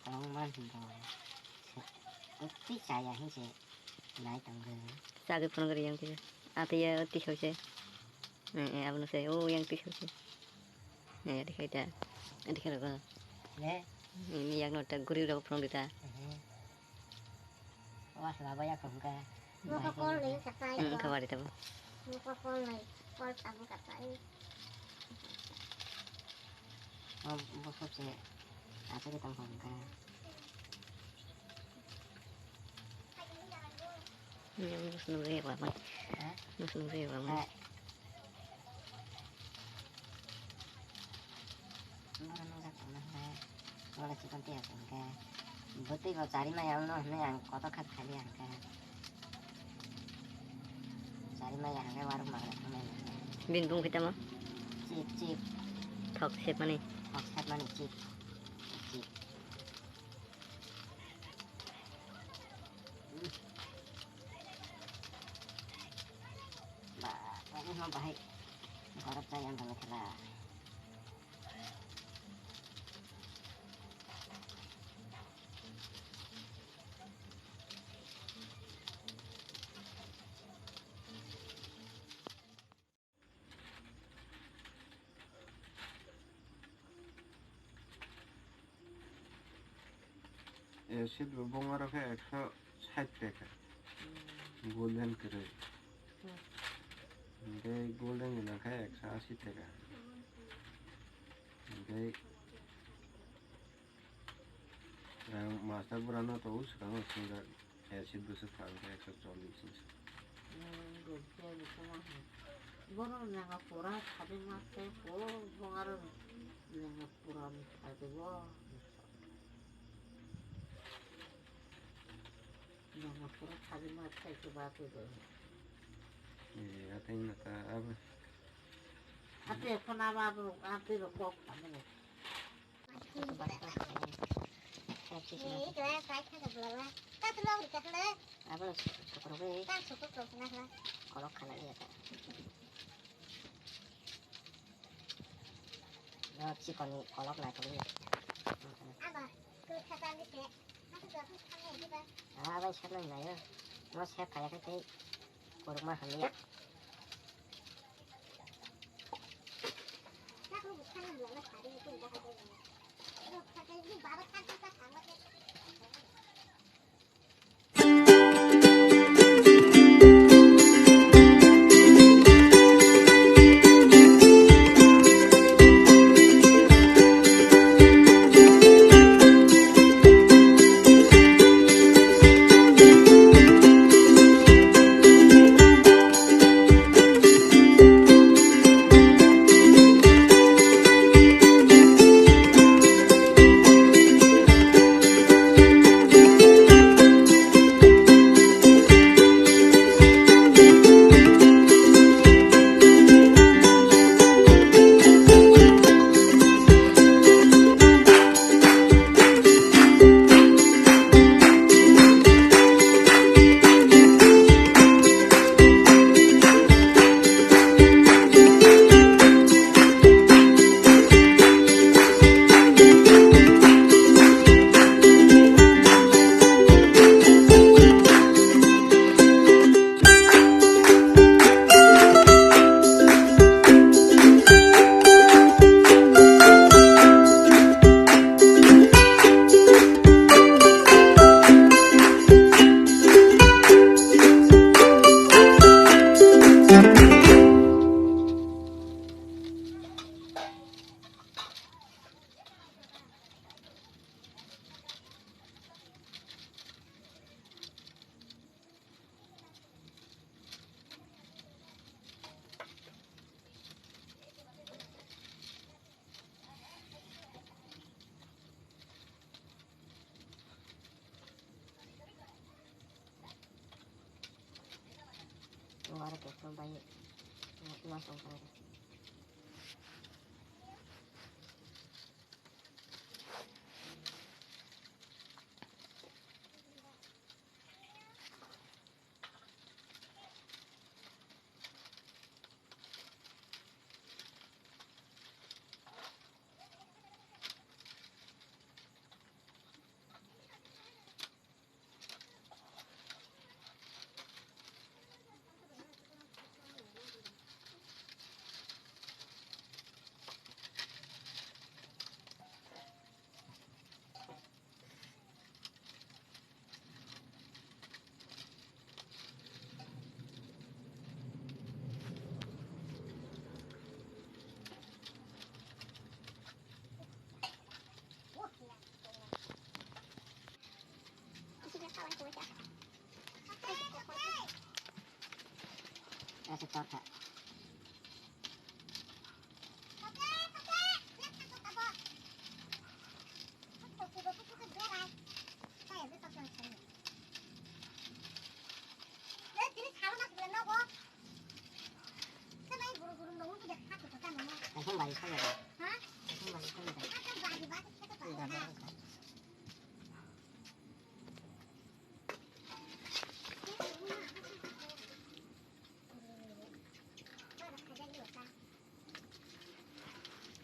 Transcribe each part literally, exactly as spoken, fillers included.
Kwbangma hinba. Twi chaya hinse nai tongo. Chagwi phone gari yang twi. Ate ya twi soi se. Eh, eh, abono se. O yang twi soi se. Eh, dikhai ta. Dikhai rogo. Ne? Ini yang no ta guri rogo phone dita. Eh. Wah, laba ya kong ka. Muka kol ni katai. Hmm, kawari tabo. Muka kol ni kol tabu katai. Oh, bosok se. Asa kita kong ka. Hmm, bosok nunggu ya, Bang. Hah? Bosok nunggu ya, Bang. Hah? Norok nukjak tongma hwnba, norok chikon twi aswk hwnkhe, bwtwi bo chari maya wngno hwnwi ang kotor kha thani ang khe. Chari maya hwnwi warok mangla thangmani. Bini bung khe tamo? Chip, chip. Thok sepmani. Thok sepmani chip. Chip. Ba, ba, no bahai. Gorok chai ang tong khala. Acid bo bongaro khe ekso sait taka. Golden kwrwi. Hwnkhe golden gwnang khe ekso asi taka. Hwnkhe ang master bwrano tongo swkango swngjak. Acid bwswk pha wngkha ekso chollish hinwi. Borok nangma pura sadi ma se ko bongaro nangma pura ni sadi bo. Nangma pura sadi ma se ko ba ko do. Eh, ateng nata abo. Ate phone abo abo ate ro kok pamene. Abo sukrubwi kolok khana liya ta. Yo, chikoni kolok naithok liya. Ah, bai saknai nayo. Mo sep kaya khe tei korokma hamya. Wara kekno bai, no, no song kara. Torkha. Kaisang bari khaina ba? Kaisang bari khaina ba?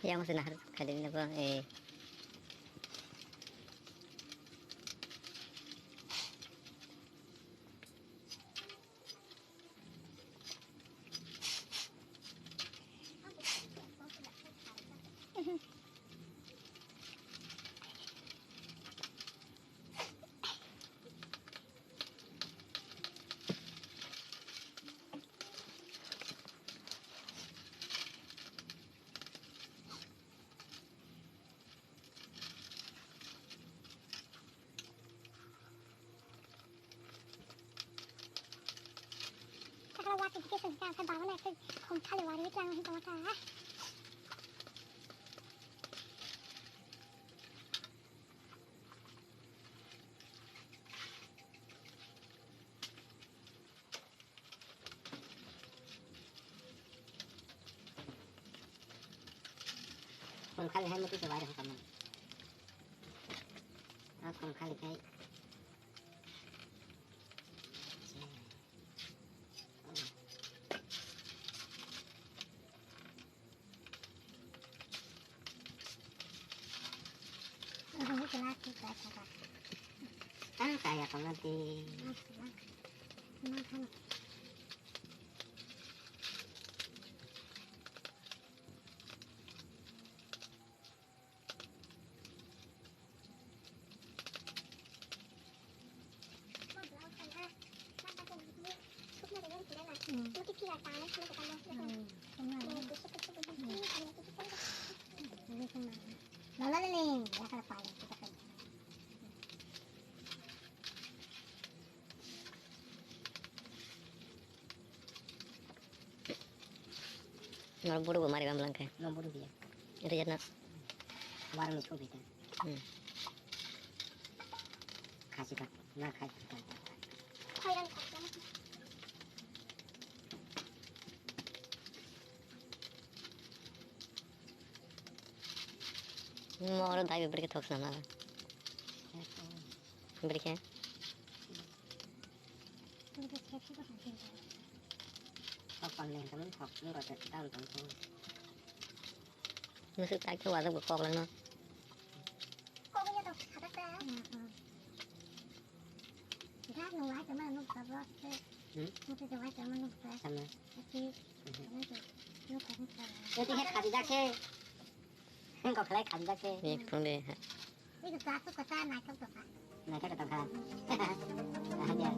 Yang masih nahar kali ini, Bang. Eh. Sakala wati bikhe sengkha, khe bagwno ekhe khum thali wari tlang hin tongkha. Khum khali hai muti se wari hokam. Ah, khum khali khai. Ang kaya ko na ti. Lala lele, yakala pala, kita kan. Norok buru bo mari bam langkhe. No buru biya. Rijak na. Warung ni chuk bita. Hmm. Khasi tak, na khai tak. Moro dai beri ke thok sana. Beri ke. Kok pang leng kami kok ni rasa kita untuk tu. Masuk tak tu ada kok lang no. Kok punya tu kata saya. Dah nunggu aja mana nunggu kabel tu. Hmm? Nunggu tu aja mana nunggu tu. Sama. Tapi. Mhm. Nunggu tu nunggu kabel tu. Jadi head kadi dah ke. Kok kelai kadi dah ke. Ni phone deh. Ini tu aku kata naik tu kata. Naik tu kata. Ah dia.